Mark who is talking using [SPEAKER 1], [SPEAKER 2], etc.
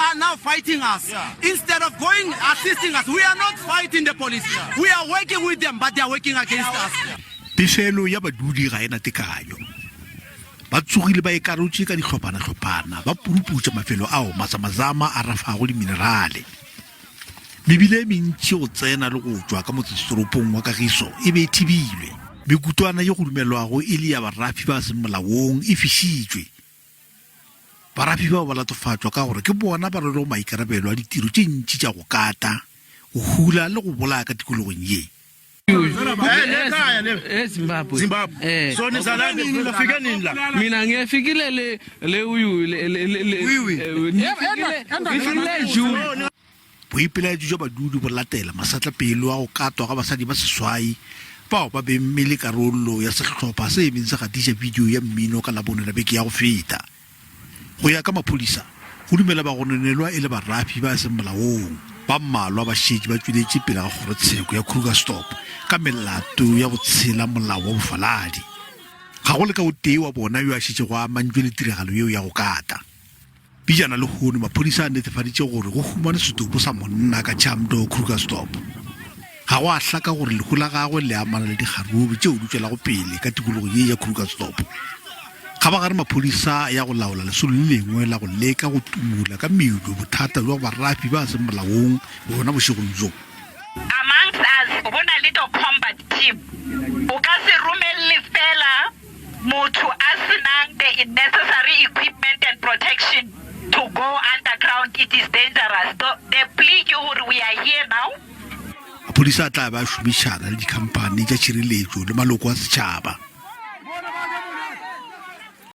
[SPEAKER 1] are now fighting us instead of going assisting us. We are not fighting the police. We are working with them, but they are working against us.
[SPEAKER 2] Pefelo ya badudi ga e na tekanyo. Ba tsogile ba ikarotše ka dihlophana-hlophana, ba puruputša mafelo ao mazamazama a rafago diminerale. Mebila e mentši go tsena le go tšwa ka motsesetoropong wa Kagiso e be e thibilwe. Mekutwana ye go dumelwago e le ya barafi ba seng molaong e fišitšwe. Barafi bao ba latofatšwa ka gore ke bona ba rwelego maikarabelo a ditiro tše ntši tša go kata, go hula le go bolaya ka tikologong ye.
[SPEAKER 3] ezimbabwe
[SPEAKER 4] Zimbabwe.
[SPEAKER 3] eh
[SPEAKER 4] So nizalani nifike nini la?
[SPEAKER 3] mina ngiyafikile le le uyu le le le le-
[SPEAKER 4] Wiwi.
[SPEAKER 3] eh, ngifikile ngifikile June
[SPEAKER 2] Boipelaetšo bja badudi bo latela masetlapelo a go katwa ga basadi ba seswai bao ba beng e le karolo ya sehlopha se beng se gatiša bidio ya mmino ka Labone la beke ya go feta. Go ya ka maphodisa, go dumela bagononelwa e le barafi ba seng molaong. Ba mmalwa ba šetše ba tšweletše pele ga kgorotsheko ya Krugersdorp ka melato ya go tshela molao wa bofaladi. Ga go le ka o tee wa bona yo a šetšego a amantšwe le tiragalo yeo ya go kata. Pejana lehono, maphodisa a netefaditše gore go humanwe setopo sa monna ka Chamdo, Krugersdorp. Ga go a hlaka gore lehu la gagwe le amana le dikgaruru tšeo di tšwelago pele ka tikologo ye ya Krugersdorp. Kgabagare maphodisa a ya go laola lesolo le lengwe la go leka go tumula ka medu bothata bja barafi ba seng molaong gona bošegong bjo.
[SPEAKER 5] Amongst us go na le the combat team. O ka se romelle fela motho a se nang the necessary equipment and protection to go underground, it is dangerous. The, the plea ke gore we are here now.
[SPEAKER 2] Maphodisa a tla be a šomišana le dikhamphani tša tšhireletšo le maloko a setšhaba.